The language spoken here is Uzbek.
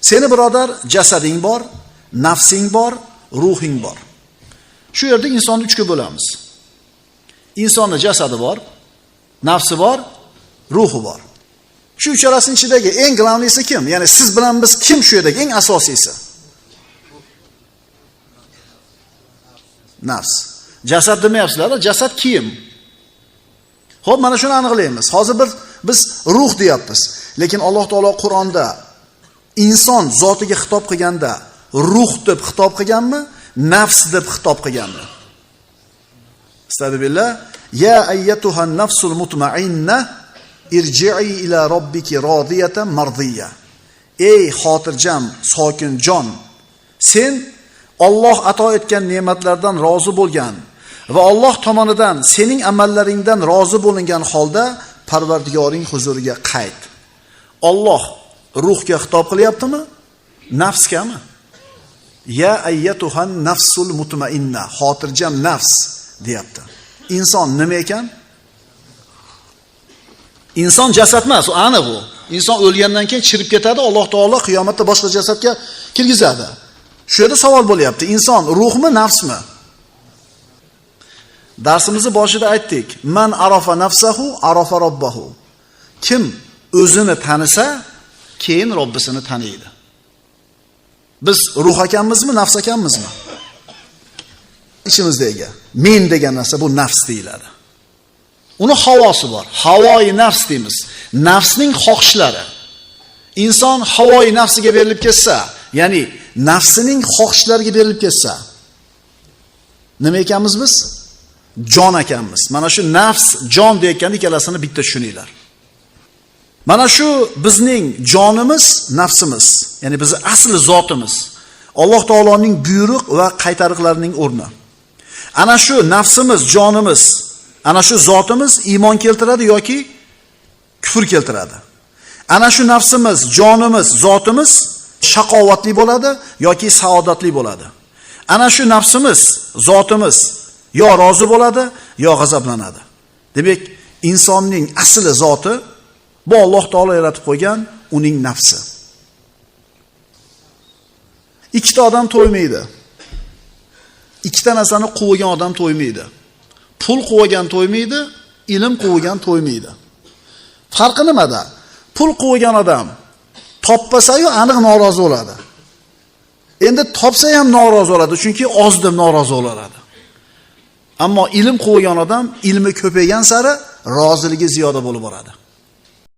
Seni birodar jasading bor, nafsing bor, ruhing bor. Shu yerda insonni uchga bo'lamiz. Insonning jasadi bor, nafsi bor, ruhi bor. Shu uchalasining ichidagi eng glavniysi kim? Ya'ni siz bilan biz kim shu yerdagi eng asosiysi? Nafs. Jasad demayapsizlar, jasad kiyim. Xo'p, mana shuni aniqlaymiz. Hozir biz ruh deyapmiz. Lekin Alloh taolo Qur'onda inson zotiga xitob qilganda ruh deb xitob qilganmi, nafs deb xitob qilganmi? Astagfirullah. Ya ayyatuhan nafsul mutma'inna irji'i ila robbiki rodiyatan mardiyya. Ey xotirjam, sokin jon, sen Alloh ato etgan ne'matlardan rozi bo'lgan va Alloh tomonidan sening amallaringdan rozi bo'lingan holda Parvardigoring huzuriga qayt. Alloh ruhga xitob qilyaptimi? Nafsgami? Ya ayyatuhan nafsul mutmainna, xotirjam nafs deyapti. Inson nima ekan? Inson jasad emas, u aniq u. Inson o'lgandan keyin chirib ketadi, Alloh taolo qiyomatda boshqa jasadga kirgizadi. Shu yerda savol bo'lyapti. Inson ruhmi, nafsmi? Darsimizni boshida aytdik. Man arafa nafsahu arafa robbahu. Kim o'zini tanisa, keyin Robbisini taniydi. Biz ruh ekanmizmi, nafs ekanmizmi? İchimizdagi men degan narsa bu nafs deyiladi. Uni havosi bor. Havoi nafs deymiz. Nafsning xohishlari. Inson havoi nafsiga berilib ketsa, ya'ni nafsining xohishlariga berilib ketsa, nima ekanmiz biz? Jon ekanmiz. Mana shu nafs, jon deyotgan ikkalasini bitta tushuninglar. Mana shu bizning jonimiz, nafsimiz, ya'ni bizning asli zotimiz. Alloh taoloning buyruq va qaytariqlarining o'rni. Ana shu nafsimiz, jonimiz, ana shu zotimiz iymon keltiradi yoki kufr keltiradi. Ana shu nafsimiz, jonimiz, zotimiz shaqovatli bo'ladi yoki saodatli bo'ladi. Ana shu nafsimiz, zotimiz yo rozi bo'ladi, yo g'azablanadi. Demak, insonning asli zoti bu Alloh taolo yaratib qo'ygan uning nafsi. Ikkita odam to'ymaydi. Ikkita narsani quvgan odam to'ymaydi. Pul quvgan to'ymaydi, ilm quvgan to'ymaydi. Farqi nimada? Pul quvgan odam topmasa-yu aniq norozi bo'ladi. Endi topsa ham norozi bo'ladi, chunki oz deb norozi bo'ladi. Ammo ilm quvgan odam ilmi ko'paygan sari roziligi ziyoda bo'lib boradi.